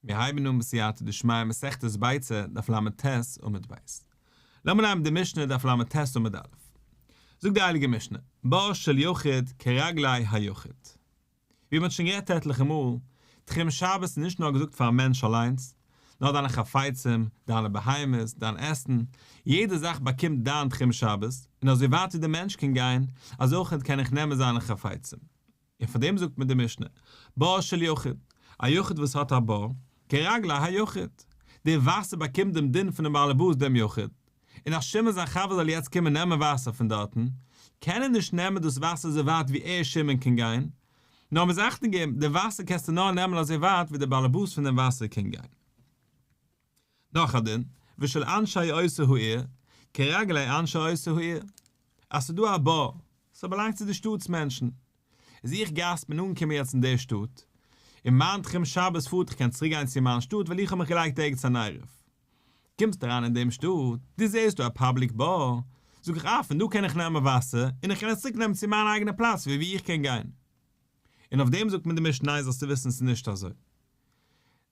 מיר הייבן אן בסייעתא דשמיא מסכת ביצה, דף ל"ט עמוד ב'. לאמיר נעמען די משנה דף ל"ט עמוד א'. זאגט די הייליגע משנה, בור של יחיד כרגלי היחיד. ווי מען האט שוין גערעדט עטליכע מאל, תחום שבת איז נישט נאר געזאגט פאר א מענטש אליינס, נאר דיינע חפצים, דיינע בהמות, דיין עסן, יעדע זאך באקומט דיין תחום שבת, און אזוי ווייט ווי דער מענטש קען גיין, אזוי אויך קען איך נעמען זיינע חפצים. און פאר דעם זאגט מיר די משנה, בור של יחיד, א יחיד וואס האט א בור, כרגלי היחיד, די וואסער באקומט דעם דין פונעם בעל הבית דעם יחיד, און אז שמעון זיין חבר זאל יעצט קומען נעמען וואסער פון דארטן, קען ער נישט נעמען דאס וואסער אזוי ווייט ווי ער שמעון קען גיין, נאר מ'מוז אכטונג געבן, די וואסער קענסטו נאר נעמען אזוי ווייט ווי דער בעל הבית פון דעם וואסער קען גיין. נאך א דין, ושל אנשי אותה העיר, כרגלי אנשי אותה העיר. אז ס'איז דא א בור, ס'באלאנגט צו די שטאט'ס מענטשן. איז איך גאסט בין אנגעקומען יעצט אין די שטאט, און מיין תחום שבת פארט איך קען צוריק גיין צו מיין שטאט ווייל איך האב מיך געלייגט ערגעץ אן עירוב. קומסט אריין אין דעם שטאט, דו זעסט דא א public בור, זאג איך אה פון דא קען איך נעמען וואסער און איך קען עס צוריק נעמען צו מיין אייגענע פלאץ ווי ווי איך קען גיין. און אויף דעם זאגט מיר די משנה ניין זאלסטו וויסן ס'איז נישט אזוי.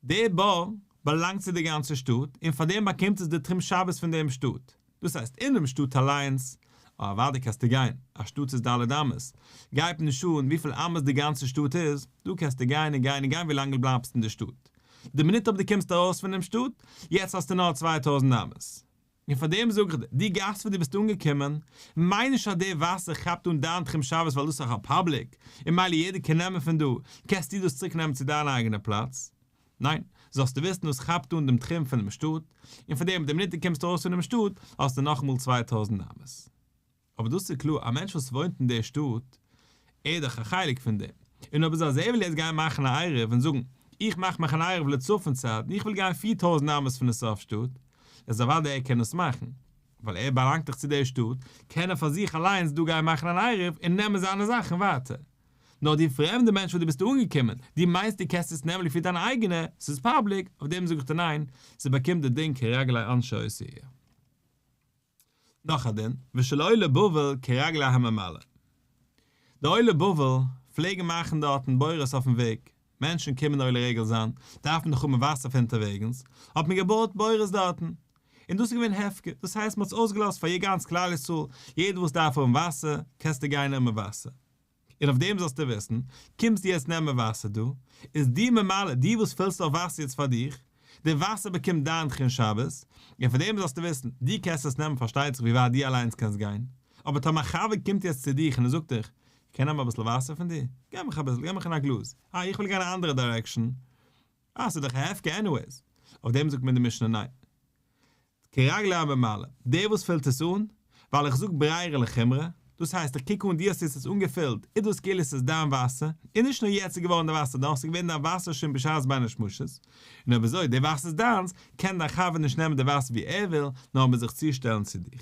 דער בור באלאנגט צו די גאנצע שטאט און פאר דעם באקומט עס די תחום שבת פון דעם שטאט, דאס הייסט אינעם שטאט אליינס, אוודאי קענסטו גיין, א שטאט איז ד' אמות, גייט נישט אן וויפיל אמות די גאנצע שטאט איז, דא קענסטו גיין און גיין און גיין ווי לאנג דו בלייבסט אין די שטאט, די מינוט אויב דו קומסט ארויס פונעם שטאט, יעצט האסטו נאר 2000 אמות. און פאר דעם זאג איך דיר, דו גאסט וואו דו ביסט אנגעקומען, מיין נישט אז די וואסער כאפט אן דיין תחום שבת ווייל דאס איז דאך א public, און מילא יעדער קען נעמען פון דא, קענסטו דאס צוריק נעמען צו דיין אייגענע פלאץ. ניין, זאלסטו וויסן דאס כאפט אן דעם תחום פונעם שטאט, און פאר דעם די מינוט דו קומסט ארויס פונעם שטאט, האסטו נאכאמאל 2000 אמות. אבער דאס איז קלאר, א מענטש וואס וואוינט אין דער שטאט, ער איז דאך א חלק פון דעם. און אויב איז אז ער וויל יעצט גיין מאכן א עירוב און זאגן, איך מאך מיך אן עירוב לצפון צד און איך וויל גיין 4000 אמות פון די סוף שטאט, איז אוודאי ער קען עס מאכן. ווייל ער באלאנגט דאך צו דער שטאט, קען ער פאר זיך אליינס דא גיין מאכן אן עירוב און נעמען זיינע זאכן ווייטער. נאר די פרעמדע מענטש וואס דו ביסט אנגעקומען, דו מיינסט דו קענסט עס נעמען לפי דיין אייגענע, ס'איז public, אויף דעם זאג איך דיר ניין, ס'באקומט די דין כרגלי אנשי אותה העיר. נאך א דין, ושל עולי בבל כרגלי הממלא. די עולי בבל פלעגן מאכן דארטן בורות אויפן וועג, מענטשן קומען עולה רגל זיין, דארף מען דאך האבן וואסער פון אונטערוועגנס, האט מען געבויט בורות דארטן. און דאס איז געווען הפקר, דאס הייסט מען האט עס אויסגעלאזט פאר גאנץ כלל ישראל, יעדער וואס דארף האבן וואסער, קענסטו גיין נעמען וואסער. און אויף דעם זאלסטו וויסן, קומסטו יעצט נעמען וואסער דא, איז דו ממלא, דו וואס פילסט אויף וואסער יעצט פאר דיך, די וואסער באקומט דיין תחום שבת, און פאר דעם זאלסטו וויסן, דו קענסט עס נעמען פארשטייט זיך ווי ווייט דו אליינס קענסט גיין, אבער טאמער א חבר קומט יעצט צו דיך און ער זאגט דיך, איך קען נעמען אביסל וואסער פון דיר? געב מיך אביסל, געב מיך אין א גלאז, אה איך וויל גיין א אנדערע direction, אה ס'איז דאך א הפקר anyways, אויף דעם זאגט מיר די משנה ניין. כרגלי הממלא, דער וואס פילט עס אן, ווייל איך זאג ברירה לחומרא, דאס הייסט איך קוק אן דו האסט עס יעצט אנגעפילט, איז דאס כאילו עס איז דיין וואסער, און נישט נאר יעצט איז געווארן די וואסער דיינס, ס'איז געווען דיין וואסער שוין בשעת בין השמשות, און אויב אזוי די וואסער איז דיינס, קען דיין חבר נישט נעמען די וואסער ווי ער וויל, נאר מוז זיך צושטעלן צו דיך.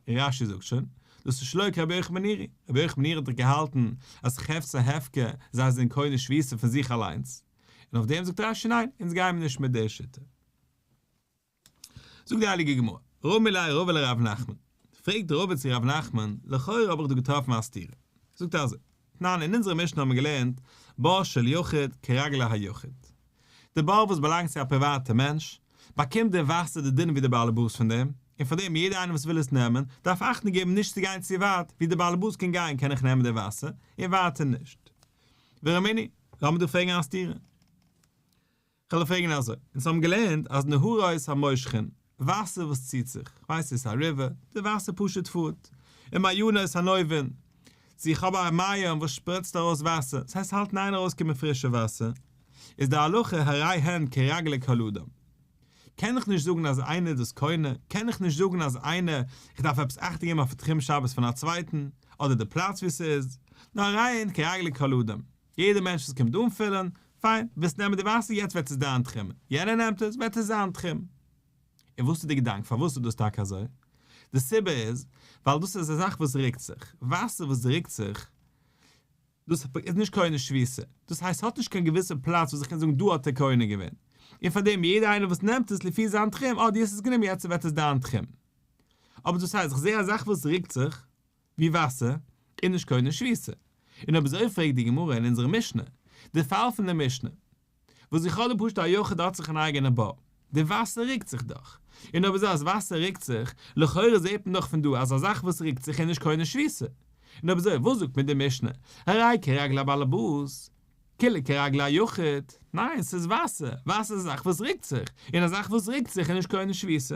און רש"י זאגט שוין, דאס איז שלא כרבי יוחנן בן נורי, רבי יוחנן בן נורי האט דאך געהאלטן אז חפצי הפקר זיי זענען קונה שביתה פון זיך אליינס, און אויף דעם זאגט רש"י ניין, אונז גייען מיר נישט מיט די שיטה. זאגט די הייליגע גמרא, רמי ליה רבא לרב נחמן, פרעגט רבא צו רב נחמן, לכאורה האב איך דא געטראפן א סתירה, זאגט ער אזוי, תנן אין אונזערע משנה האבן מיר געלערנט, בור של יחיד כרגלי היחיד, די בור וואס באלאנגט צו א פריוואטע מענטש, באקומט די וואסער די דין ווי די בעלעבאס פון דעם, און פאר דעם יעדער איינער וואס וויל עס נעמען, דארף אכטונג געבן נישט צו גיין צו ווייט, ווי די בעלעבאס קען גיין קען איך נעמען די וואסער, און ווייטער נישט. ורמינהי, לאמיר דא פרעגן א סתירה. כ'וועל פרעגן אזוי, אונז האבן געלערנט אז נהרות המושכין, וואסער וואס ציט זיך, כ'ווייס צו ס'איז א river, די וואסער פשוט פארט, און מעיינות הנובעין, צו איך האב א מעיין וואס שפריצט ארויס וואסער, ס'הייסט ס'האלט אין איין ארויסקומען פרישע וואסער, איז די הלכה הרי הן כרגלי כל אדם. קען איך נישט זאגן אז איינער איז דאס קונה, קען איך נישט זאגן אז איינער, איך דארף עפעס אכטונג געבן אויף תחום שבת פון א צווייטן, אדער די פלאץ וואו ס'איז, נאר הרי הן כרגלי כל אדם. יעדער מענטש וואס קומט אנפילן, פיין, ווילסט נעמען די וואסער יעצט וועט עס דיין תחום, יענער נעמט עס וועט עס זיין תחום. און וואס איז די געדאנק פארוואס איז דאס טאקע אזוי? די סיבה איז ווייל דאס איז א זאך וואס רוקט זיך, וואסער וואס רוקט זיך, דאס איז נישט קונה שביתה, דאס הייסט ס'האט נישט קיין געוויסע פלאץ וואס איך קען זאגן דא האט ער קונה געווען, און פארדעם יעדער איינער וואס נעמט עס לפי זיין תחום, אה דו האסט עס גענומען יעצט וועט עס דיין תחום. אבער דאס הייסט איך זע א זאך וואס רוקט זיך, ווי וואסער, איז נישט קונה שביתה. און אויב אזוי פרעגט די גמרא אין אונזערע משנה, די פאל פון די משנה. וואס איך האב דא פשוט א יחיד האט זיך אן אייגענע בור, די וואסער ריקט זיך דאך, און אויב אזוי אז וואסער ריקט זיך, לכאורה זעט מען דאך פון דא אז א זאך וואס ריקט זיך איז נישט קונה שביתה. און אויב אזוי וואס זאגט מיר די משנה, הרי כרגלי בעל הבית, כולהו כרגלי היחיד, ניין ס'איז וואסער, וואסער איז א זאך וואס ריקט זיך, און א זאך וואס ריקט זיך איז נישט קונה שביתה.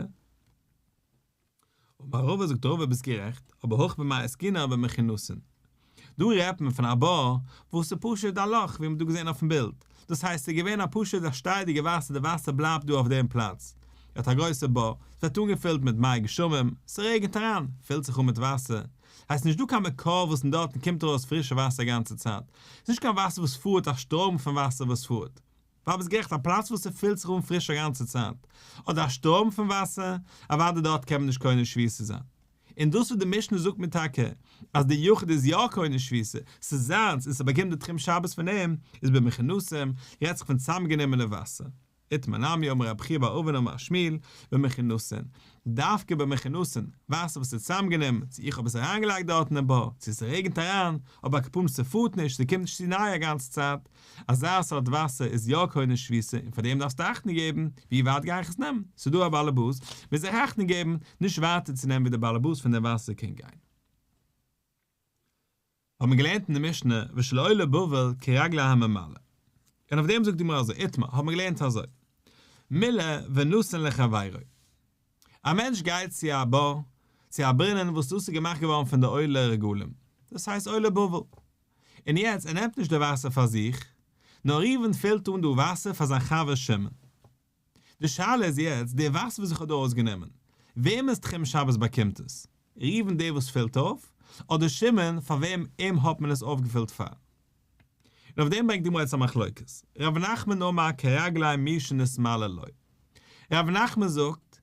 אמר רבא זאגט רבא ביסט גערעכט, אבער הכא במאי עסקינן במכונסין. דא רעדט מען פון א בור וואס איז פשוט א לאך ווי מ'האט דא געזען אויפן בילד, דאס הייסט ס'איז געווען א פשוט א שטייעדיגע וואסער די וואסער בלייבט דא אויף דעם פלאץ, ער האט א גרויסע בור, ס'ווערט אנגעפילט מיט מי גשמים, ס'רעגנט אריין, פילט זיך אן מיט וואסער, הייסט נישט דא קיין מקור וואס אין דארטן קומט ארויס פרישע וואסער א גאנצע צייט, ס'איז נישט קיין וואסער וואס פארט א שטראם פון וואסער וואס פארט, ווייל ביסט גערעכט א פלאץ וואס ס'פילט זיך אן פריש א גאנצע צייט, אדער א שטראם פון וואסער, אוודאי דארט קען מען נישט קונה שביתה זיין. און דאס וואס די משנה זאגט מיר טאקע אז די יחיד איז יא קונה שביתה, ס'איז זיינס און ס'באקומט די תחום שבת פון אים, איז במכונסין, רעדט זיך פון צוזאמגענומענע וואסער. איתמר נמי אמר רב חייא בר אבין אמר שמואל, במכונסין, דווקא במכונסין, וואסער וואס איז צוזאמגענומען, צו איך האב עס אריינגעלייגט דארט אינעם בור, צו ס'רעגנט אריין, אבער על כל פנים ס'פארט נישט, ס'קומט נישט צו ניי א גאנצע צייט, אזא סארט וואסער איז יא קונה שביתה און פאר דעם דארפסטו אכטונג געבן, ווי ווייט גיי איך עס נעמען? ס'איז דא א באלעבאס, מוז איך אכטונג געבן נישט ווייטער צו נעמען ווי דער באלעבאס פון דעם וואסער קען גיין. האט מען געלערנט אין די משנה ושל עולי בבל כרגלי הממלא, און אויף דעם זאגט די גמרא אזוי, איתמר, האט מען געלערנט אזוי, מילא ונתן לחבירו, א מענטש גייט צו א בור, צו א ברונען וואס דאס איז געמאכט געווארן פון די עולי רגלים, דאס הייסט עולי בבל, און יעצט ער נעמט נישט די וואסער פאר זיך, נאר ראובן פילט אן דא וואסער פאר זיין חבר שמעון. די שאלה איז יעצט, די וואסער וואס איך האב דא אויסגענומען, וועמענס תחום שבת באקומט עס? ראובן דער וואס פילט אויף, אדער שמעון פאר וועם אים האט מען עס אויפגעפילט פאר? און אויף דעם ברענגט די גמרא יעצט א מחלוקת, ר' נחמן אמר כרגלי מי שנתמלא לו. ר' נחמן זאגט,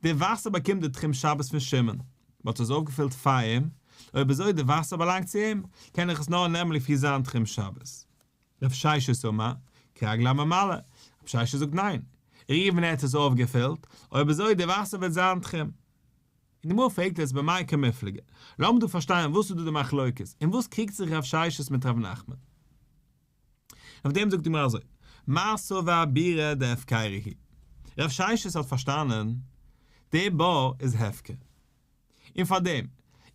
די וואסער באקומט די תחום שבת פון שמעון, מען האט עס אויפגעפילט פאר אים, אויב אזוי די וואסער באלאנגט צו אים, קען איך עס נאר נעמען לפי זיין תחום שבת. רב ששת אמר, כרגלי הממלא, רב ששת זאגט ניין, ראובן האט עס אויפגעפילט, אויב אזוי די וואסער ווערט זיין תחום. און די גמרא פרעגט יעצט במאי קמיפלגי, לאמיר דא פארשטיין וואס איז דא די מחלוקת, אין וואס קריגט זיך רב ששת מיט רב נחמן. אויף דעם זאגט די גמרא אזוי, מר סבר בירא דהפקירא הוא רב ששת האט פארשטאנען, די בור איז הפקר, און פאר דעם,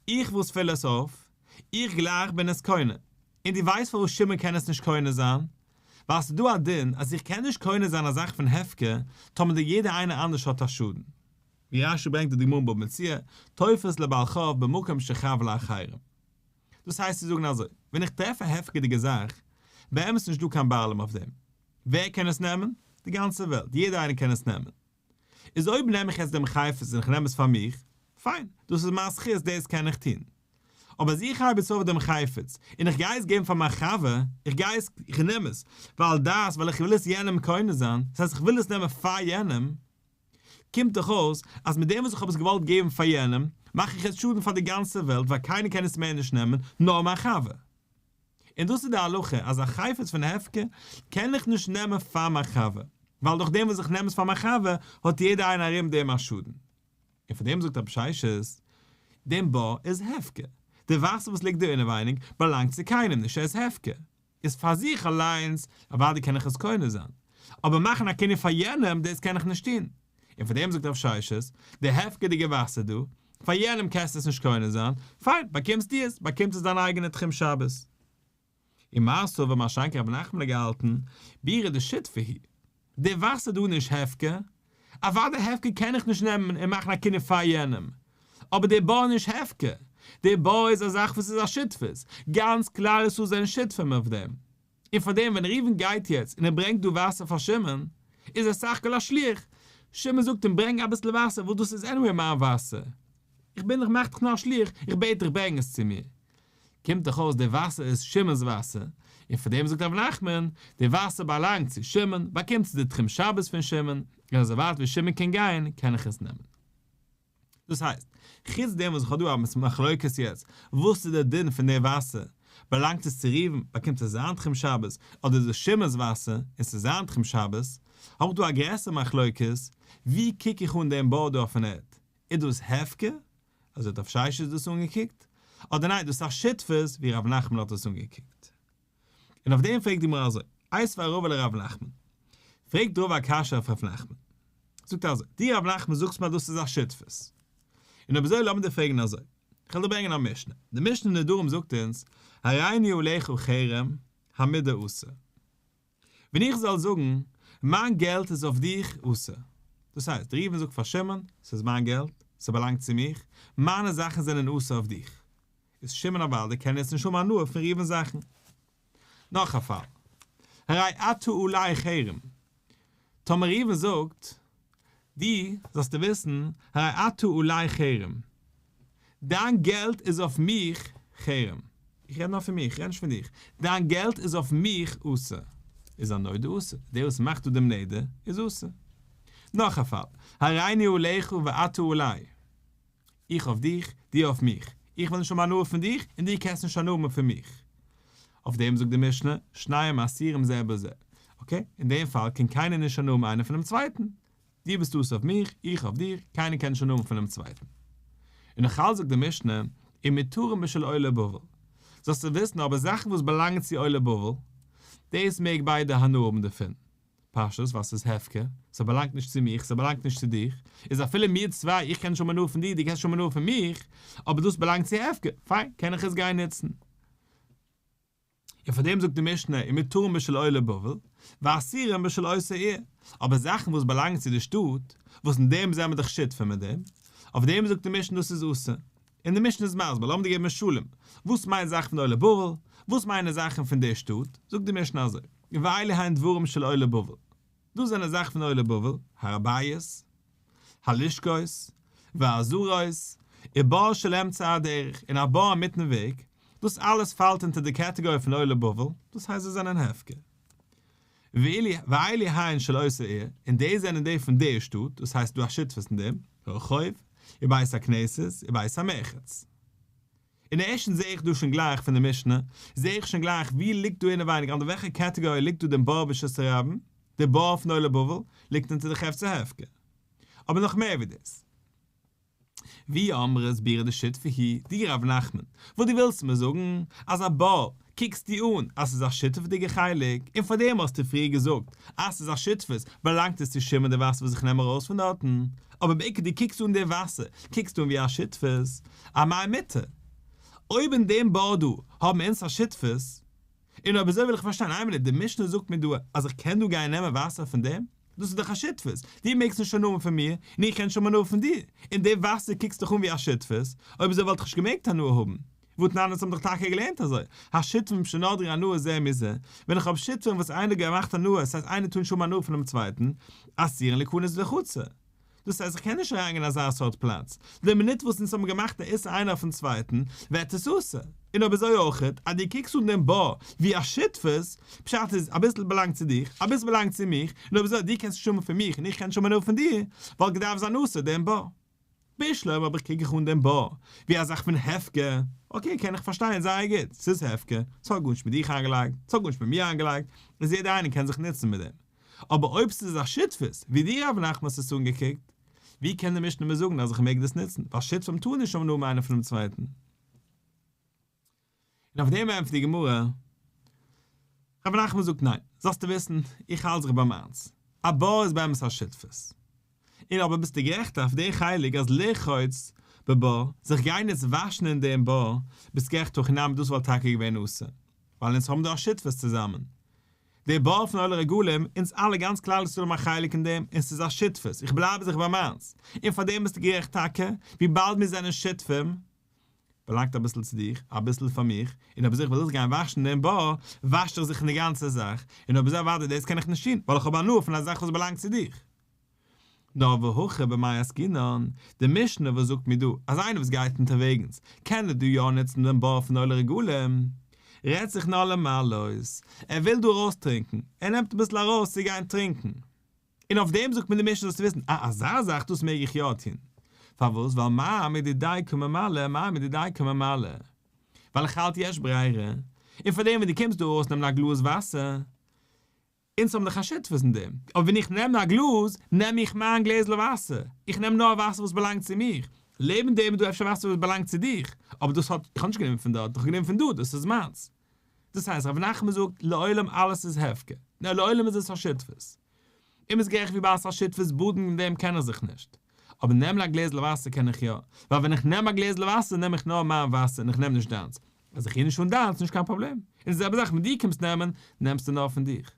איך וואס פיל עס אויף, איך גלייך בין עס קונה, און דו ווייסט פארוואס שמעון קען עס נישט קונה זיין? ווייל ס'איז דא א דין אז איך קען נישט קונה זיין א זאך פון הפקר, טאמער די יעדער איינער אנדערש האט א שאדן. ווי רש"י ברענגט די גמרא אין בבא מציעא, תופס לבעל חוב במקום שחב לאחרים. דאס הייסט צו זאגן אזוי, ווען איך טרעף א הפקר'דיגע זאך, באמת איז נישט דא קיין בעלים אויף דעם. ווער קען עס נעמען? די גאנצע וועלט, יעדער איינער קען עס נעמען. איז אויב נעם איך יעצט דעם חפץ און איך נעם עס פאר מיך, פיין, דאס איז מיין זכות, דאס קען איך טון. אבער אז איך הייב יעצט אויף דעם חפץ און איך גיי עס געבן פאר מיין חבר, איך גיי עס, איך נעם עס, ווייל דאס, ווייל איך וויל עס יענעם קונה זיין, דאס הייסט איך וויל עס נעמען פאר יענעם, קומט דאך אויס אז מיט דעם וואס איך האב עס געוואלט געבן פאר יענעם, מאך איך יעצט שאדן פאר די גאנצע וועלט ווייל קיינער קען עס מער נישט נעמען, נאר מיין חבר. און דאס איז די הלכה אז א חפץ פון הפקר קען איך נישט נעמען פאר מיין חבר, ווייל דורך דעם וואס איך נעם עס פאר מיין חבר האט יעדער איינער ארום דעם א שאדן. און פאר דעם זאגט רב ששת, דעם בור איז הפקר, די וואסער וואס ליגט דא אינעווייניג באלאנגט צו קיינעם נישט ער איז הפקר. איז פאר זיך אליינס, אוודאי קען איך עס קונה זיין, אבער מאכן א קנין פאר יענעם, דאס קען איך נישט טון. און פאר דעם זאגט רב ששת, די הפקר'דיגע וואסער דא, פאר יענעם קענסטו עס נישט קונה זיין, פיין, באקומסטו עס, באקומט עס דיין אייגענע תחום שבת. ומר סבר מה שאין כן רב נחמן האט געהאלטן, בירא דשותפי הוא. די וואסער דא נישט הפקר, אוודאי הפקר קען איך נישט נעמען און מאכן א קנין פאר יענעם, אבער די בור איז נישט הפקר, די בור איז א זאך וואס איז א שותפות, גאנץ כלל ישראל זענען שותפים אויף דעם, און פאר דעם ווען ראובן גייט יעצט און ער ברענגט דא וואסער פאר שמעון, איז ער סך הכל א שליח, שמעון זאגט אים ברענג אביסל וואסער וואס דאס איז anyway מיין וואסער, איך בין איך מאך דיך נאר א שליח, איך בעט דיך ברענג עס צו מיר. קומט דאך אויס די וואסער איז שמעון'ס וואסער, און פאר דעם זאגט רב נחמן, די וואסער באלאנגט צו שמעון, באקומט עס די תחום שבת פון שמעון, און אזוי ווייט ווי שמעון קען גיין, קען איך עס נעמען. דאס הייסט, חוץ דעם וואס איך האב דא א מחלוקת יעצט, וואס איז די דין פון די וואסער, באלאנגט עס צו ראובן, באקומט עס זיין תחום שבת, אדער איז עס שמעון'ס וואסער, און ס'איז זיין תחום שבת, האב איך דא א גרעסערע מחלוקת, ווי קוק איך אן דעם בור דא אויפן ערד, איז דאס הפקר, אזוי האט רב ששת דאס אנגעקוקט, אדער ניין דאס איז א שותפות ווי ר' נחמן האט עס אנגעקוקט. און אויף דעם פרעגט די גמרא אזוי, איתיביה רבא לר' נחמן. פרעגט רבא א קשיא אויף ר' נחמן. זאגט ער אזוי, דו ר' נחמן זאגסט מיר אז דאס איז א שותפות. און אויב אזוי לאמיר דיר פרעגן אזוי. איך וועל דיר ברענגען א משנה. די משנה אין נדרים זאגט אונז, הריני עליך חרם, המודר אסור. ווען איך זאל זאגן, מיין געלט איז אויף דיך אסור. דאס הייסט, ראובן זאגט פאר שמעון, ס'איז מיין געלט, ס'באלאנגט צו מיך, מיינע זאכן זענען אסור אויף דיך. איז שמעון אוודאי קען יעצט נישט האבן הנאה פון ראובן'ס זאכן. נאך א פאל. הרי אתה עלי חרם. טאמער ראובן זאגט, דו, זאלסטו וויסן, הרי אתה עלי חרם. דיין געלט איז אויף מיך חרם. איך רעד נאר פון מיך, איך רעד נישט פון דיך. דיין געלט איז אויף מיך אסור. איז הנודר אסור. דער וואס מאכט דא דעם נדר איז אסור. נאך א פאל. הריני עליך ואתה עלי. איך אויף דיך, דו אויף מיך. איך וויל נישט האבן הנאה פון דיך, און דו קענסט נישט הנאה האבן פון מיך. אויף דעם זאגט די משנה, שניהם אסורים זה בזה. okay, אין דעם פאל קען קיינער נישט הנאה האבן איינער פונעם צווייטן. דו ביסט אסור אויף מיך, איך אויף דיר, קיינער קען נישט הנאה האבן פונעם צווייטן. און נאך אלץ זאגט די משנה, ומותרים בשל עולי בבל. זאלסטו וויסן אבער זאכן וואס באלאנגען צו עולי בבל, דאס מעג ביידע הנאה האבן דערפון. פשטות ווייל ס'איז הפקר, ס'באלאנגט נישט צו מיך, ס'באלאנגט נישט צו דיך, איז אפילו מיר צוויי, איך קען נישט האבן הנאה פון דיר, דו קענסט נישט האבן הנאה פון מיך, אבער דאס באלאנגט צו הפקר, פיין, קען איך עס גיין נוצן. און פאר דעם זאגט די משנה ומותרים בשל עולי בבל, ואסורים בשל אותה עיר, אבער זאכן וואס באלאנגן צו די שטאט, וואס אין דעם זעמער דאך שותפים מיט דעם, אויף דעם זאגט די משנה דאס איז אסור. און די משנה איז מסביר, לאמיר דיר געבן משלים, וואס מיינט זאכן פון עולי בבל, וואס מיינען זאכן פון די שטאט, זאגט די משנה אזוי, ואלו הן דברים של עולי בבל, דאס זענען זאכן פון עולי בבל, הר הבית, הלשכות, והעזרות, ובור של אמצע הדרך, און א בור אינמיטן וועג, דאס אלעס פאלט אונטער די קעטעגארי פון עולי בבל, דאס הייסט זיי זענען הפקר. ואלו הן של אותה עיר, און די זענען די פון די שטאט, דאס הייסט דא א שותפות אין דעם, הרחוב, ובית הכנסת, ובית המרחץ. און ערשטנס זעה איך דא שוין גלייך פון די משנה, זעה איך שוין גלייך ווי ליגט דא אינעווייניג אנדער וועלכע קעטעגארי ליגט דא דעם בור ברשות הרבים, דער בור פון עולי בבל ליגט אונטער די חפצי הפקר. אבער נאך מער ווי דאס. ואי אמרת בירא דשותפי הוא, דו ר' נחמן, וואס דו ווילסט מיר זאגן, אז א בור, קוקסטו אן אז ס'איז א שותפות'דיגע חלק, און פארדעם האסטו פריער געזאגט אז ס'איז א שותפות, באלאנגט עס צו שמעון די וואסער וואס איך נעם ארויס פון דארטן, אבער בעיקר דו קוקסט אן די וואסער, קוקסטו אן ווי א שותפות, אמאי מותר. אויב אין דעם בור דא האבן אונז א שותפות, און אויב אזוי וויל איך פארשטיין, איין מינוט, די משנה זאגט מיר דא אז איך קען דא גיין נעמען וואסער פון דעם? דאס איז דאך א שותפות, דו מעגסט נישט הנאה האבן פון מיר, און איך קען נישט האבן הנאה פון דיר, און די וואסער קוקסט דאך אן ווי א שותפות, אויב אזוי וואלט איך נישט געמעגט הנאה האבן. והתנן אונז האבן דאך טאקע געלערנט אזוי, השותפים שנדרו הנאה זה מזה, ווען איך האב שותפים וואס איינער געמאכט הנאה, עס הייסט איינער טאר נישט האבן הנאה פונעם צווייטן, אסורין ליכנס לחצר. דאס הייסט איך קען נישט אריינגיין אין אזא סארט פלאץ, די מינוט וואס אונז האבן געמאכט א איסור איינער אויפן צווייטן, ווערט עס אסור. און אויב אזוי אויכעט, אז דו קוקסט אן דעם בור ווי א שותפות, פשט איז, אביסל באלאנגט צו דיך, אביסל באלאנגט צו מיך, און אויב אזוי דו קענסט נישט האבן פון מיך און איך קען נישט האבן הנאה פון דיר, וואלט געדארפט זיין אסור דעם בור. בשלמא אבער קוק איך אן דעם בור ווי א זאך פון הפקר, okay קען איך פארשטיין זייער גוט, ס'איז הפקר, ס'האט גארנישט מיט דיך איינגעלייגט, ס'האט גארנישט מיט מיר איינגעלייגט, איז יעדער איינער קען זיך נוצן מיט דעם. אבער אויב ס'איז א שותפות, ווי דו ר' נחמן האסט עס אנגעקוקט, ווי קען די משנה מיר זאגן אז איך מעג דאס נוצן, ווייל שותפים טארן נישט האבן הנאה איינער פונעם צווייטן. און אויף דעם ענטפערט די גמרא, ר' נחמן זאגט ניין, זאלסטו וויסן, איך האלט זיך ביי מיינס, א בור איז באמת א שותפות, און אבער ביסטו גערעכט אויף די חלק אז לרחוץ בבור, זיך גיין יעצט וואשן אין דעם בור, ביסט גערעכט הכי נמי דאס וואלט טאקע געווען אסור, ווייל אונז האבן דא א שותפות צוזאמען, די בור פון עולי רגלים, אונז אלע גאנץ כלל ישראל האבן א חלק אין דעם, און ס'איז א שותפות, איך בלייב זיך ביי מיינס, און פאר דעם ביסטו גערעכט טאקע, וויבאלד מיר זענען שותפים, באלאנגט אביסל צו דיך, אביסל פאר מיך, און אויב אזוי איך וויל זיך גיין וואשן אין דעם בור, וואשט איך זיך אין די גאנצע זאך, און אויב אזוי אוודאי דאס קען איך נישט טון, ווייל איך האב הנאה פון א זאך וואס באלאנגט צו דיך. נאר והכא במאי עסקינן, די משנה וואס זאגט מיר דא אז איינער וואס גייט אונטערוועגנס קען ער דא יא נוצן דעם בור פון עולי רגלים, רעדט זיך נאר למלאות, ער וויל דא ארויסטרינקן, ער נעמט אביסל ארויס צו גיין טרינקן. און אויף דעם זאגט מיר די משנה זאלסטו וויסן, אה אזא זאך דאס מעג איך יא טון. פארוואס? ווייל מה מדידיה קא ממלא, מה מדידיה קא ממלא. ווייל איך האלט יש ברירה. און פאר דעם ווען דו קומסט דא ארויס נעמען א גלאז וואסער, אונז האבן דאך א שותפות אין דעם, אבער ווען איך נעם א גלאז, נעם איך מיין גלעזל וואסער, איך נעם נאר וואסער וואס באלאנגט צו מיך, לעבן דעם איז דא אפשר וואסער וואס באלאנגט צו דיך, אבער דאס האט, איך האב נישט גענומען פון דארט, איך האב גענומען פון דא, דאס איז מיינס. דאס הייסט, ר' נחמן זאגט, לעולם אלעס איז הפקר, נאר לעולם איז עס א שותפות. אים איז גערעכט וויבאלד ס'איז א שותפות באדן אין דעם קען ער זיך נישט. אבער נעמען א גלעזל וואסער קען איך יא, ווייל ווען איך נעם א גלעזל וואסער נעם איך נאר מיין וואסער און איך נעם נישט דיינס. אז איך ריר נישט אן דיינס נישט קיין פראבלעם. און די זעלבע זאך ווען דו קומסט נעמען, נעמסטו נאר פון דיך.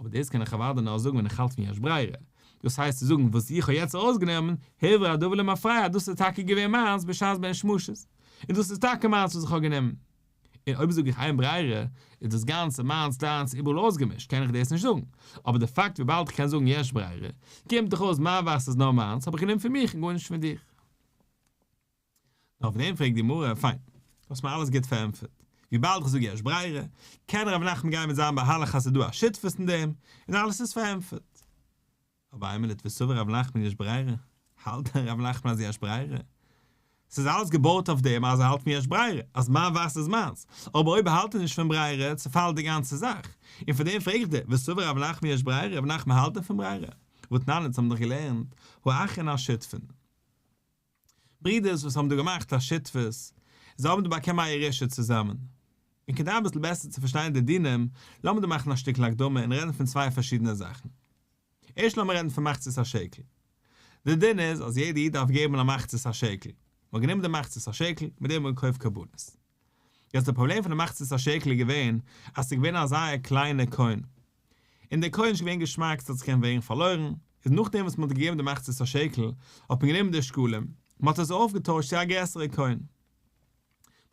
אבער דאס קען איך אוודאי נאר זאגן ווען איך האלט פון יש ברירה. דאס הייסט צו זאגן וואס איך האב יעצט ארויסגענומען, הוברר הדבר למפרע, דאס איז טאקע געווען מיינס בשעת בין שמשות. און דאס איז טאקע מיינס וואס איך האב גענומען. און אויב זאג איך אין ברירה, איז דאס גאנצע מיינס דיינס איבעראל אויסגעמישט, קען איך דאס נישט זאגן. אבער די פאקט וויבאלד איך קען זאגן יש ברירה, קומט דאך אויס מיין וואסער איז נאר מיינס, האב איך גענומען פון מיך און גארנישט פון דיך. נאר אויף דעם פרעגט די גמרא, פיין, דו האסט מיר אלעס גוט פארענטפערט, וויבאלד איך זאג יש ברירה, קען ר' נחמן גיין מיט זיין מהלך אז ס'איז דא א שותפות אין דעם, און אלעס איז פארענטפערט. אבער איין מינוט, וסבר ר' נחמן יש ברירה? האלט דען ר' נחמן אז יש ברירה? ס'איז אלעס געבויט אויף דעם אז ער האלט פון יש ברירה, אז מיין וואסער איז מיינס, אבער אויב האלט ער נישט פון ברירה, צעפאלט די גאנצע זאך. און פאר דעם פרעג איך דיר, וסבר ר' נחמן יש ברירה, ר' נחמן האלט דען פון ברירה? והתנן אונז האבן דאך געלערנט, האחין השותפין. ברידערס וואס האבן דא געמאכט א שותפות, זיי האבן דא באקומען א ירושה צוזאמען. און כדי אביסל בעסער צו פארשטיין די דינים, לאמיר דא מאכן א שטיקל הקדמה און רעדן פון צוויי פארשידענע זאכן. ערשט לאמיר רעדן פון מחצית השקל. די דין איז אז יעדער איד דארף געבן א מחצית השקל. מען האט גענומען די מחצית השקל, מיט דעם האט מען געקויפט קרבנות. יעצט די פראבלעם פון די מחצית השקל איז געווען אז ס'איז געווען א זייער קליינע קוין. און דער קוין איז נישט געווען געשמאק ס'האט זיך געקענט ווערן פארלוירן, איז נאכדעם וואס מ'האט געגעבן די מחצית השקל האט מען גענומען די שקלים, מ'האט עס אויפגעטוישט צו א גרעסערע קוין.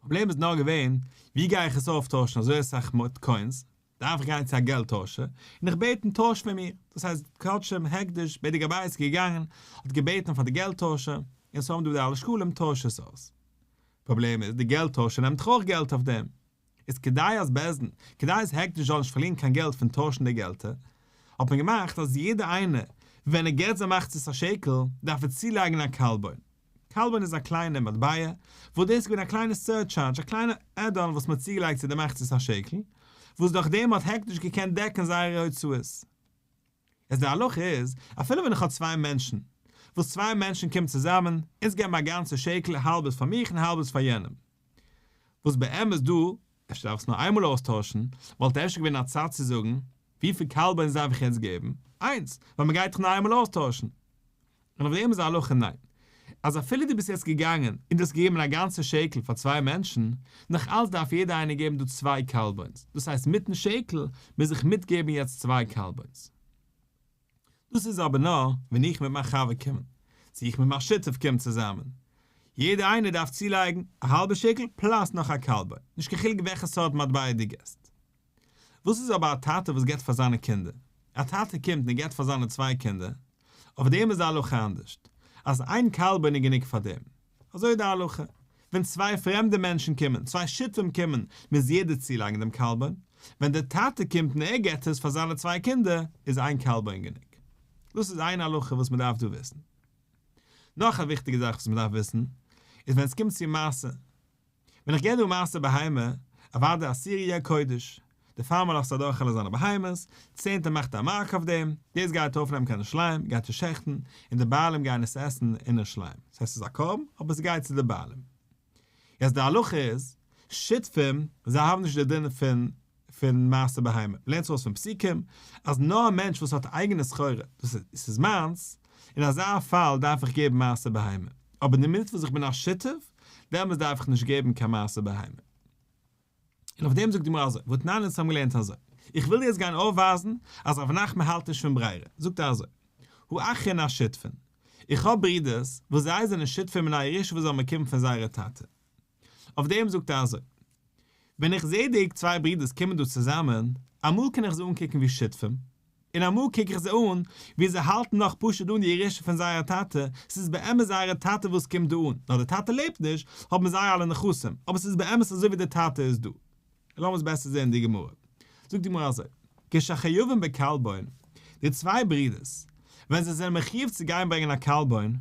פראבלעם איז נאר געווען, ווי גיי איך עס אויפטוישן אזוי אסאך קוינס, דארף איך גיין צו א געלט טוישער, און איך בעטן טויש פאר מיר, דאס הייסט קדשים, הקדש, בדק הבית איז געגאנגען, האט געבעטן פאר די געלט טוישער, אונז האבן דא די אלע שקלים טויש עס אויס. פראבלעם איז, די געלט טוישער נעמט דאך אויך געלט אויף דעם. איז כדי אז בית דין, כדי אז הקדש זאל נישט פארלירן קיין געלט פון טוישן די געלטער, האט מען געמאכט אז יעדער איינער ווען ער געט זיין מחצית השקל דארף ער צולייגן א קלבון. קלבון איז א קליינע מטבע, וואס דאס איז געווען א קליינע סורטשארדזש, א קליינע add-on וואס מען האט צוגעלייגט צו די מחצית השקל, וואס דורך דעם האט הקדש געקענט דעקן זייערע הוצאות. איז די הלכה איז, אפילו ווען איך האב צוויי מענטשן, וואס צוויי מענטשן קומען צוזאמען, אונז געבן א גאנצע שקל, האלב איז פאר מיך און האלב איז פאר יענעם. וואס באמת דא, אפשר דארף איך עס נאר איינמאל אויסטוישן, וואלט אפשר געווען א צד צו זאגן, וויפיל קלבון'ס דארף איך יעצט געבן? איינס, ווייל מען גייט דאך נאר איינמאל אויסטוישן. און אויף דעם איז די הלכה ניין. אז אפילו דו ביסט יעצט געגאנגען און דו האסט געגעבן א גאנצע שקל פאר צוויי מענטשן, נאך אלץ דארף יעדער איינער געבן דא צוויי קלבון'ס, דאס הייסט מיטן שקל מוז איך מיטגעבן יעצט צוויי קלבון'ס. דאס איז אבער נאר ווען איך מיט מיין חבר קומען, צו איך מיט מיין שותף קומען צוזאמען. יעדער איינער דארף צולייגן א האלבע שקל plus נאך א קלבון, נישט קיין חילוק וועלכע סארט מטבע דו געסט. וואס איז אבער א טאטע וואס געבט פאר זיינע קינדער? א טאטע קומט און געבט פאר זיינע צוויי קינדער, אויף דעם איז די הלכה אנדערשט, אז איין קלבון איז גענוג פאר דעם. אזוי איז די הלכה, ווען צוויי פרעמדע מענטשן קומען, צוויי שותפים קומען, מוז יעדער צולייגן דעם קלבון, ווען דער טאטע קומט און ער געבט עס פאר זיינע צוויי קינדער, איז איין קלבון גענוג. דאס איז איין הלכה וואס מען דארף דא וויסן. נאך א וויכטיגע זאך וואס מען דארף וויסן, איז ווען עס קומט צו מעשר. ווען איך גיב דא מעשר בהמה, אוודאי עשירי יהיה קודש, די פארמער לאזט אדורך אלע זיינע בהמות, צענטער מאכט א mark אויף דעם, דאס גייט אויפנעמען קיין ירושלים, גייט עס שעכטן, און די בעלים גייען עס עסן אין ירושלים. דאס הייסט ס'איז א קרבן, אבער ס'גייט צו די בעלים. יעצט די הלכה איז, שותפים, זיי האבן נישט די דין פון פון מעשר בהמה, מ'לערנט עס אויס פון פסוקים, אז נאר א מענטש וואס האט אייגענע סחורה, דאס איז עס איז מיינס, אין אזא פאל דארף איך געבן מעשר בהמה, אבער אין די מינוט וואס איך בין א שותף, דעמאלס דארף איך נישט געבן קיין מעשר בהמה. און אויף דעם זאגט די גמרא אזוי, והתנן אונז האבן געלערנט אזוי, איך וויל דיר יעצט גיין אויפווייזן אז רב נחמן האלט נישט פון ברירה, זאגט ער אזוי, האחין השותפין, איך האב ברידערס וואס זיי זענען שותפים אין א ירושה וואס זיי האבן באקומען פון זייערע טאטע, אויף דעם זאגט ער אזוי, ווען איך זע די צוויי ברידערס קומען דא צוזאמען, אמאל קען איך זיי אנקוקן ווי שותפים, און אמאל קוק איך זיי אן ווי זיי האלטן נאך פשוט אן די ירושה פון זייער טאטע, ס'איז באמת זייערע טאטע וואס קומט דא אן, נאר דער טאטע לעבט נישט, האבן זיי אלע נכסים, אבער ס'איז באמת אזוי ווי דער טאטע איז דא. לאמיר עס בעסער זען אין די גמרא. זאגט די גמרא אזוי, כשחייבין בקלבון, די צוויי ברידערס, ווען זיי זענען מחיוב צו גיין ברענגען א קלבון,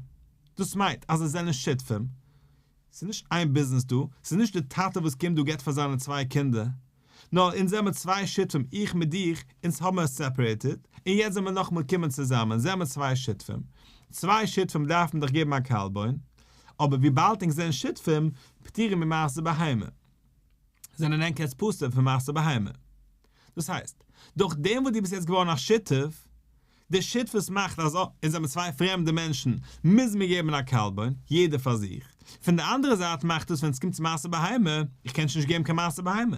דאס מיינט אז זיי זענען שותפים, ס'איז נישט איין ביזנעס דא, ס'איז נישט די טאטע וואס קומט דא געבט פאר זיינע צוויי קינדער, נאר אונז זעמער צוויי שותפים איך מיט דיך, אונז האבן עס separated, און יעצט זעמער נאכאמאל קומען צוזאמען, זעמער צוויי שותפים. צוויי שותפים דארף מען דאך געבן א קלבון, אבער וויבאלד ענק זענען שותפים, פטורים ממעשר בהמה. זענען ענק יעצט פטור פון מעשר בהמה. דאס הייסט, דורך דעם וואס דו ביסט יעצט געווארן א שותף, די שותפות מאכט אז אונז זעמיר צוויי פרעמדע מענטשן, מוזן מיר געבן א קלבון, יעדער פאר זיך. פון די אנדערע זייט מאכט עס ווען עס קומט צו מעשר בהמה, איך קען שוין נישט געבן קיין מעשר בהמה.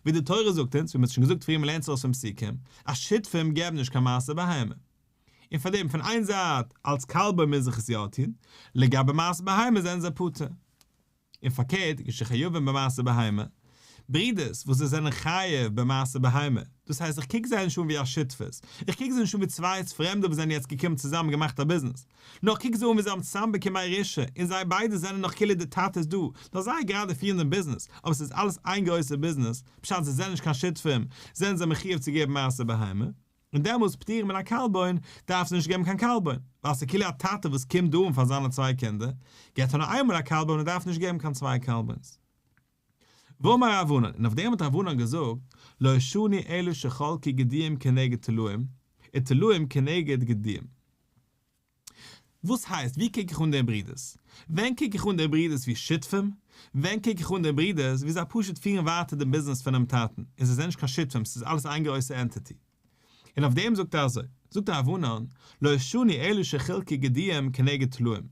ווי די תורה זאגט אונז, ווי מען האט שוין געזאגט פריער מען לערנט עס אויס פון פסוקים, אז שותפים געבן נישט קיין מעשר בהמה. און פאר דעם פון איין זייט אלס קלבון מוז איך עס יא טון, לגבי מעשר בהמה זענען זיי פטור. און פארקערט, כשחייבים במעשר בהמה, ברידערס וואס זיי זענען חייב במעשר בהמה, דאס הייסט איך קוק זיי נישט אן ווי א שותפות, איך קוק זיי נישט אן ווי צוויי פרעמדע וואס זענען יעצט געקומען צוזאמען און געמאכט א ביזנעס, נאר איך קוק זיי אן ווי זיי האבן צוזאם באקומען א ירושה און זיי ביידע זענען נאך כאילו די טאטע איז דא, נאר זיי גראדע פירן דעם ביזנעס, אבער ס'איז אלעס איין גרויסע ביזנעס, פשט זיי זענען נישט קיין שותפים, זענען זיי מחיוב צו געבן מעשר בהמה. און דעמאלס פטורים מן הקלבון, דארפסטו נישט געבן קיין קלבון, ווייל ס'איז כאילו א טאטע וואס קומט דא אן פאר זיינע צוויי קינדער, געבט ער נאר איינמאל א קלבון און דארף נישט געבן קיין צוויי קלבון'ס. ואמר רב ענן, און אויף דעם האט רב ענן געזאגט, לא שנו אלא שחלקו גדיים כנגד טלאים, וטלאים כנגד גדיים. וואס הייסט ווי קוק איך אן די ברידערס? ווען קוק איך אן די ברידערס ווי שותפים? ווען קוק איך אן די ברידערס ווי זיי פשוט פירן ווייטער דעם ביזנעס פונעם טאטן און זיי זענען נישט קיין שותפים ס'איז אלעס איין גרויסע entity? און אויף דעם זאגט ער אזוי, זאגט רב ענן, לא שנו אלא שחילקו גדיים כנגד טלאים.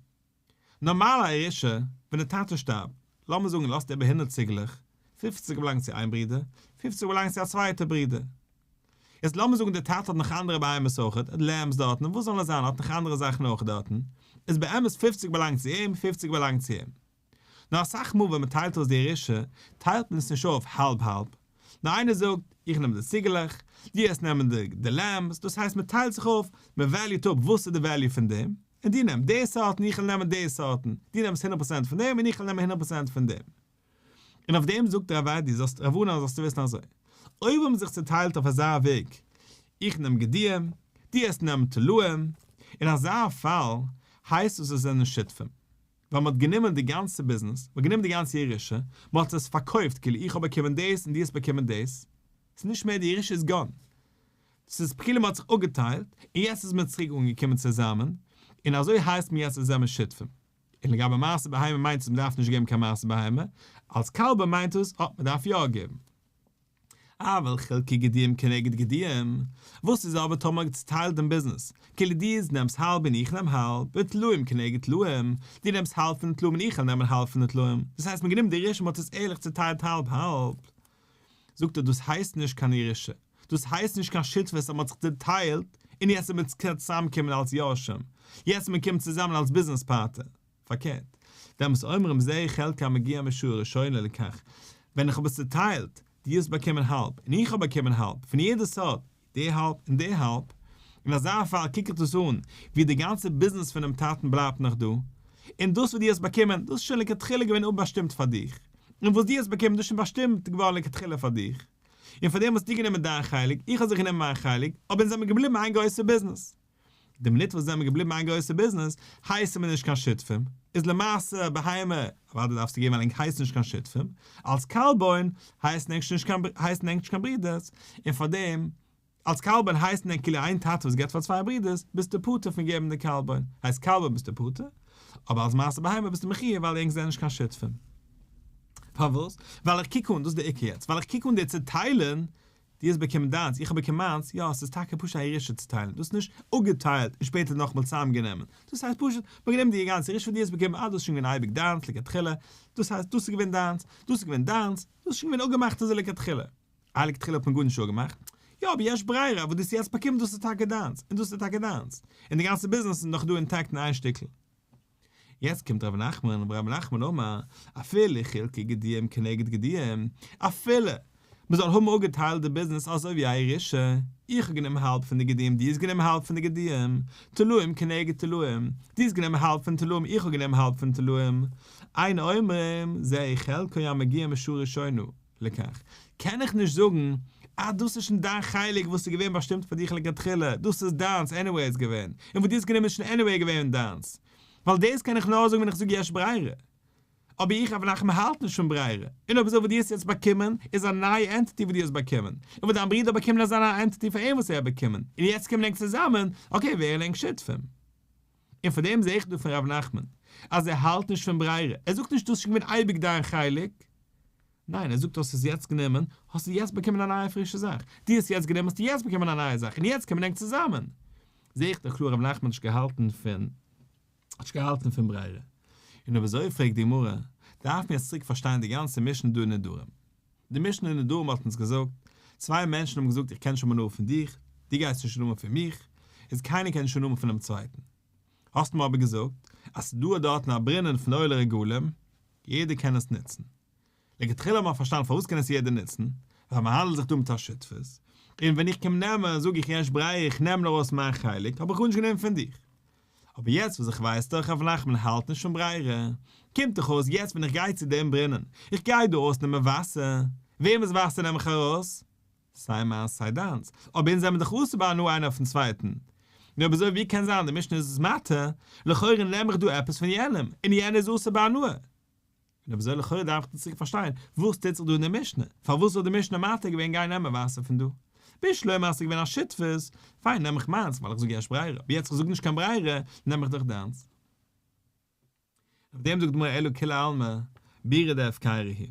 נארמאל א ירושה, ווען די טאטע שטארבט, לאמיר זאגן לאזט איבער הונדערט ציגלעך, פופציג באלאנגט צו איין ברודער, פופציג באלאנגט צו א צווייטע ברודער. יעצט לאמיר זאגן דער טאטע האט נאך אנדערע בהמות אויכעט, ער האט lambs דארטן, וואס זאל עס זיין, ער האט נאך אנדערע זאכן אויך דארטן, איז באמת פופציג באלאנגט צו אים, פופציג באלאנגט צו אים. נאר אסאך מאל ווען מען טיילט אויס די ירושה, טיילט מען עס נישט אויף האלב האלב, נאר איינער זאגט, איך נעם די ציגעלעך, דו העסט נעמען די די lambs, דאס הייסט מען טיילט זיך אויף, מען value ט אפ וואס איז די value פון דעם, און דו נעם די סארט און איך וועל נעמען די סארטן, דו נעמסט הונדערט פראצענט פון דעם און איך וועל נעמען הונדערט פראצענט פון דעם. און אויף דעם זאגט רב אדי, זאלסט רב ענן זאלסטו וויסן אזוי, אויב האבן זיך צוטיילט אויף אזא וועג, איך נעם גדיים, דו העסט נעמען טלאים, אין אזא פאל הייסט עס עס זענען שותפים, ווייל מען האט גענומען די גאנצע ביזנעס, מען האט גענומען די גאנצע ירושה, מען האט עס פארקויפט כאילו איך האב באקומען דאס און דו האסט באקומען דאס, ס'איז נישט מער די ירושה איז gone, ס'איז כאילו מען האט זיך אפגעטיילט און יעצט איז מען צוריק אנגעקומען צוזאמען, און אזוי הייסט מען יעצט אונז זעמער שותפים. און לגבי מעשר בהמה מיינט עס מ'דארף נישט געבן קיין מעשר בהמה, אלס קלבון מיינט עס אה מ'דארף יא געבן. אבל חילקו גדיים כנגד גדיים, וואס איז אבער טאמער צוטיילט דעם ביזנעס, כאילו דו נעמסט האלב און איך נעם האלב, וטלאים כנגד טלאים, דו נעמסט האלב פון די טלאים און איך וועל נעמען האלב פון די טלאים, דאס הייסט מ'האט גענומען די ירושה מ'האט עס ערליך צוטיילט האלב האלב. זאגט ער דאס הייסט נישט קיין ירושה, דאס הייסט נישט קיין שותפות אז מ'האט זיך צוטיילט און יעצט איז מען צוזאמקומען אלס יורשים, יעצט מען קומט צוזאמען אלס ביזנעס פארטנער. פארקערט, דעמאלס אומרים זה חלקו המגיע משעה ראשונה לכך, ווען איך האב עס צוטיילט, דו האסט באקומען האלב און איך האב באקומען האלב, פון יעדע סארט, די האלב און די האלב, אין אזא פאל קוק איך דאס אן ווי די גאנצע ביזנעס פונעם טאטן בלייבט נאך דא, און דאס וואס דו האסט באקומען, דאס איז שוין לכתחילה געווען אפבאשטימט פאר דיך, און וואס דו האסט באקומען, דאס איז שוין באשטימט געווארן לכתחילה פאר דיך, און פאר דעם האסטו גענומען דיין חלק, איך האב זיך גענומען מיין חלק, אבער אונז זעמיר געבליבן איין גרויסע ביזנעס. די מינוט וואס זעמיר געבליבן איין גרויסע ביזנעס, הייסן מיר נישט קיין שותפים, איז למעשה בהמה, אוודאי דארפסטו געבן ווייל ענק הייסן נישט קיין שותפים, אלס קלבון הייסן ענק נישט קיין הייסן ענק נישט קיין ברידערס, און פארדעם אלס קלבון הייסן ענק כאילו איין טאטע וואס געבט פאר צוויי ברידערס, ביסטו פטור פון געבן די קלבון, הייסט קלבון ביסטו פטור, אבער אלס מעשר בהמה ביסטו מחיוב ווייל ענק זענען נישט קיין שותפים. פארוואס? ווייל איך קוק אן, דאס איז די עיקר יעצט, ווייל איך קוק אן די צעטיילן דו האסט באקומען דיינס, איך האב באקומען מיינס, יא, עס איז טאקע פשוט א ירושה צו טיילן, דאס איז נישט אפגעטיילט און שפעטער נאכאמאל צוזאמגענומען, דאס הייסט פשוט, מ'האט גענומען די גאנצע ירושה וואס דו האסט באקומען, אה, דאס איז שוין געווען אייביג דיינס לכתחילה, דאס הייסט, דאס איז געווען דיינס, דאס איז געווען דיינס, דאס איז שוין געווען אפגעמאכט אזוי לכתחילה. אה, לכתחילה האט מען גארנישט אפגעמאכט? יא, אבער יש ברירה, וואס דו האסט יעצט באקומען דאס איז טאקע דיינס, און דאס איז טאקע דיינס, און די גאנצע ביזנעס איז נאך דא intact אין איין שטיקל. יעצט קומט ר' נחמן, ר' נחמן אמר, אפילו חילקו גדיים כנגד גדיים, אפילו מען זאל האבן אפגעטיילט די ביזנעס אזוי ווי א ירושה, איך האב גענומען האלב פון די גדיים, דו האסט גענומען האלב פון די גדיים, טלאים כנגד טלאים, דו האסט גענומען האלב פון טלאים, איך האב גענומען האלב פון טלאים, אין אומרים זה חלקו המגיע משעה ראשונה. לכך, קען איך נישט זאגן אז דאס איז שוין דיין חלק וואס איז געווען באשטימט פאר דיך לכתחילה, דאס איז דיינס anyways געווען, און וואס דו האסט גענומען איז שוין anyway געווען דיינס. ווייל דאס קען איך נאר זאגן ווען איך זאג יש ברירה. אבער איך רב נחמן האלט נישט פון ברירה, און אויב אזוי וואס דו האסט יעצט באקומען איז א נייע entity וואס דו האסט באקומען, און וואס דיין ברודער האט באקומען איז א נייע entity פאר אים וואס ער האט באקומען, און יעצט קומען ענק צוזאמען, okay ווערן ענק שותפים. און פאר דעם זע איך דא פון רב נחמן אז ער האלט נישט פון ברירה, ער זאגט נישט דאס איז שוין געווען אייביג דיין חלק, ניין ער זאגט האסט עס יעצט גענומען האסטו יעצט באקומען א נייע פרישע זאך, דו האסט יעצט גענומען האסטו יעצט באקומען א נייע זאך און יעצט קומען ענק צוזאמען. זעה איך דאך קלאר רב נחמן האט נישט געהאלטן פון האט נישט געהאלטן פון ברירה. און אויב אזוי פרעגט די גמרא, דארף מען יעצט צוריק פארשטיין די גאנצע משנה דא אין נדרים. די משנה אין נדרים האט אונז געזאגט, צוויי מענטשן האבן געזאגט איך קען נישט האבן הנאה פון דיך, דו גייסט נישט הנאה פון מיך, איז קיינער קען נישט הנאה פונעם צווייטן. האסט מיר אבער געזאגט אז ס'איז דא דארטן א ברינען פון עולי רגלים, יעדער קען עס נוצן. לכתחילה האט מען פארשטאנען פארוואס קען עס יעדער נוצן, ווייל מען האנדלט זיך דא מיט א שותפות, און ווען איך קום נעמען זאג איך יש ברירה איך נעם נאר אויס מיין חלק האב איך גארנישט גענומען פון דיך. אבער יעצט וואס איך ווייס דאך ר' נחמן האלט נישט פון ברירה, קומט דאך אויס יעצט ווען איך גיי צו דעם ברינען, איך גיי דא אויסנעמען וואסער, וועמענס וואסער נעם איך ארויס? סיי מיינס סיי דיינס, אבער אונז זעמיר דאך אסור בהנאה איינער אויפן צווייטן. נו אויב אזוי ווי קען זיין די משנה איז עס מתיר, לכאורה נעם איך דא עפעס פון יענעם, און יענער איז אסור בהנאה. און אויב אזוי לכאורה דארף איך דא צוריק פארשטיין, וואס טוט זיך דא אין די משנה? פארוואס האט די משנה מתיר געווען גיין נעמען וואסער פון דא? בשלמא אז ס'איז געווען א שותפות, פיין נעם איך מיינס ווייל איך זאג יש ברירה, אבער יעצט איך זאג נישט קיין ברירה, נעם איך דאך דיינס. אויף דעם זאגט די גמרא אלא כולי עלמא בירא דהפקירא הוא.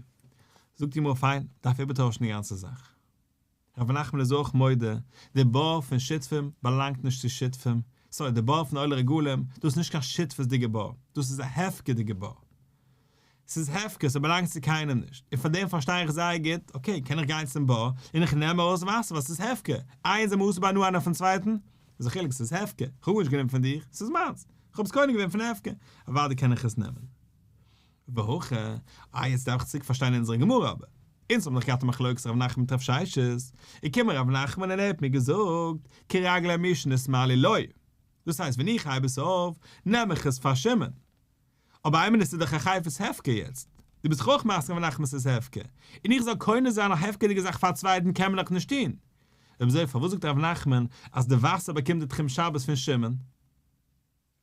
זאגט די גמרא פיין, דארף איבערטוישן די גאנצע זאך. רב נחמן איז אויך מודה, די בור פון שותפים באלאנגט נישט צו שותפים, סארי די בור פון עולי רגלים, דאס איז נישט קיין שותפות'דיגע בור, דאס איז א הפקר'דיגע בור. ס'איז הפקר, ס'באלאנגט צו קיינעם נישט, און פאר דעם פארשטיי איך זייער גוט, okay, קען איך גיין צום בור, און איך נעם ארויס וואסער ווייל ס'איז הפקר, איי אונז זעמיר אסור בהנאה איינער אויפן צווייטן, איז א חילוק ס'איז הפקר, כ'האב גארנישט גענומען פון דיך, ס'איז מיינס, כ'האב עס קונה געווען פון הפקר, אוודאי קען איך עס נעמען. והכא, איי יעצט דארף איך צוריק פארשטיין אונזערע גמרא אבער, אונז האבן דאך געהאט א מחלוקת ר' נחמן מיט רב ששת, איז געקומען ר' נחמן און ער האט מיר געזאגט, כרגלי מי שנתמלאו לו, דאס הייסט ווען איך הייב עס אויף, נעם איך עס פאר שמעון, אבער איין מינוט ס'איז דאך א חפץ הפקר יעצט, דו ביסט דאך אויך מסכים ר' נחמן ס'איז הפקר, און איך זאל קונה זיין א הפקר'דיגע זאך פאר א צווייטן קען מען דאך נישט טון, אויב אזוי פארוואס זאגט ר' נחמן אז די וואסער באקומט די תחום שבת פון שמעון?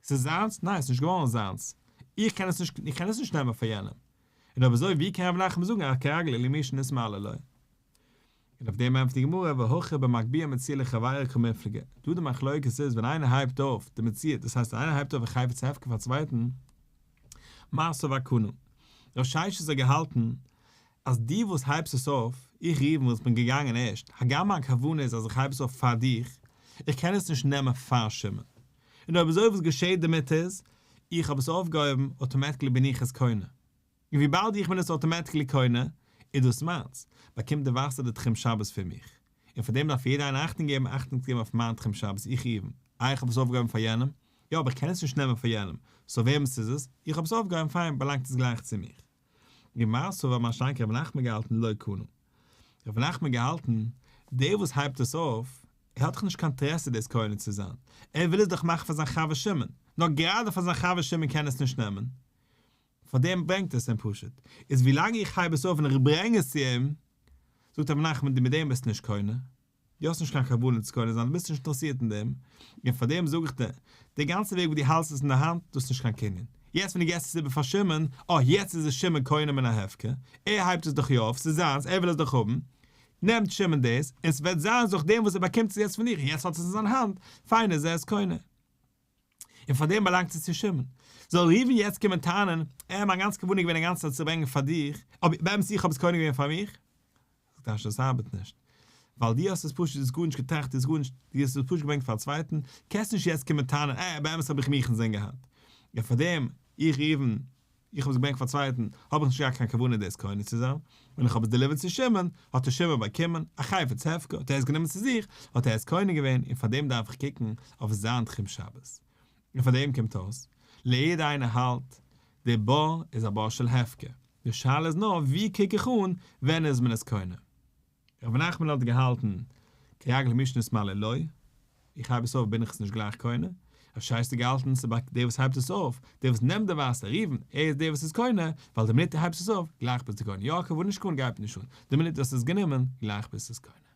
ס'איז זיינס? ניין ס'איז נישט געווארן זיינס, איך קען עס נישט איך קען עס נישט נעמען פאר יענעם, און אויב אזוי ווי קען ר' נחמן זאגן אז כרגלי למי שנתמלא לו? און אויף דעם ענטפערט די גמרא והכא במגביה מציאה לחבירו קמיפלגי, דא די מחלוקת איז ווען איינער הייבט אויף די מציאה, דאס הייסט ווען איינער הייבט אויף א חפץ הפקר פאר א צווייטן, מר סבר קנה, רב ששת האט געהאלטן אז דו וואס הייבסט עס אויף, איך ראובן וואס בין געגאנגען ערשט, הגם מיין כוונה איז אז איך הייב עס אויף פאר דיך, איך קען עס נישט נעמען פאר שמעון. און אויב אזוי וואס געשעט דערמיט איז, איך האב עס אויפגעהויבן, automatically בין איך עס קונה. און וויבאלד איך בין עס automatically קונה, איז דאס מיינס, באקומט די וואסער די תחום שבת פון מיך. און פאר דעם דארף יעדער איינער אכטונג געבן אכטונג צו געבן אויף מיין תחום שבת, איך ראובן, איי איך האב עס אויפגעהויבן פאר יענעם? יא אבער איך קען עס נישט נעמען פאר יענעם, so וועמענס איז עס? איך האב עס אויפגעהויבן פיין באלאנגט עס גלייך צו מיך. ומר סבר מה שאין כן רב נחמן געהאלטן לא קנה. רב נחמן געהאלטן, דער וואס הייבט עס אויף, ער האט דאך נישט קיין אינטערעסע דאס קונה צו זיין, ער וויל עס דאך מאכן פאר זיין חבר שמעון, נאר גראדע פאר זיין חבר שמעון קען ער עס נישט נעמען, פאר דעם ברענגט ער עס אים פשוט, איז ווילאנג איך הייב עס אויף און איך ברענג עס צו אים, זאגט רב נחמן דו מיט דעם ביסטו נישט קונה, דו האסט נישט קיין כוונה צו קונה זיין, דו ביסט נישט אינטערעסירט אין דעם, און פאר דעם זאג איך דיר, די גאנצע וועג וואס דו האלטסט עס אין די האנט, דאס איז נישט קיין קנין. יעצט ווען דו געסט עס איבער פאר שמעון, אה, יעצט איז עס שמעון קונה מן ההפקר, ער הייבט עס דאך יא אויף, ס'איז זיינס, ער וויל עס דאך האבן, נעמט שמעון דאס, און ס'וועט זיינס דורך דעם וואס ער באקומט עס יעצט פון דיר, און יעצט האט עס אין זיין האנט, פיין איז ער עס קונה. און פאר דעם באלאנגט עס צו שמעון. זאל ראובן יעצט קומען טענה'ן, אה, מיין גאנצע כוונה איז געווען אינגאנצן עס צו ברענגען פאר דיך, אבער באמת איך האב עס קונה געווען פאר מיך? זאגט רש"י עס ארבעט נישט, ווייל דו האסט עס פשוט דו האסט גארנישט געטראכט, דו האסט גארנישט, דו האסט עס פשוט געברענגט פאר א צווייטן, קענסט נישט יעצט קומען טענה'ן, אה, באמת האב איך מיך אינזין געהאט. און פאר דעם, איך ראובן, איך האב עס געברענגט פאר צווייטן, האב איך נישט געהאט קיין כוונה דאס קונה צו זיין, ווען איך האב עס delivered צו שמעון, האט עס שמעון באקומען, א חפץ הפקר, האט ער עס גענומען צו זיך, האט ער עס קונה געווען, און פאר דעם דארף איך קוקן אויף זיין תחום שבת. און פאר דעם קומט אויס, ליעדע איינער האלט, דער בור איז א בור של הפקר, די שאלה איז נאר ווי קוק איך אן, ווען איז מען עס קונה. רבי נחמן האט געהאלטן כרגלי מי שנתמלאו לו, איך הייב עס אויף בין איך עס נישט גלייך קונה, רב ששת האט געהאלטן דער וואס הייבט עס אויף, דער וואס נעמט די וואסער, ראובן, ער איז דער וואס איז קונה, ווייל די מינוט דו הייבסט עס אויף, גלייך ביסטו קונה, יא כוונה נישט קונה גייט נישט אן, די מינוט דו האסט עס גענומען, גלייך ביסטו עס קונה.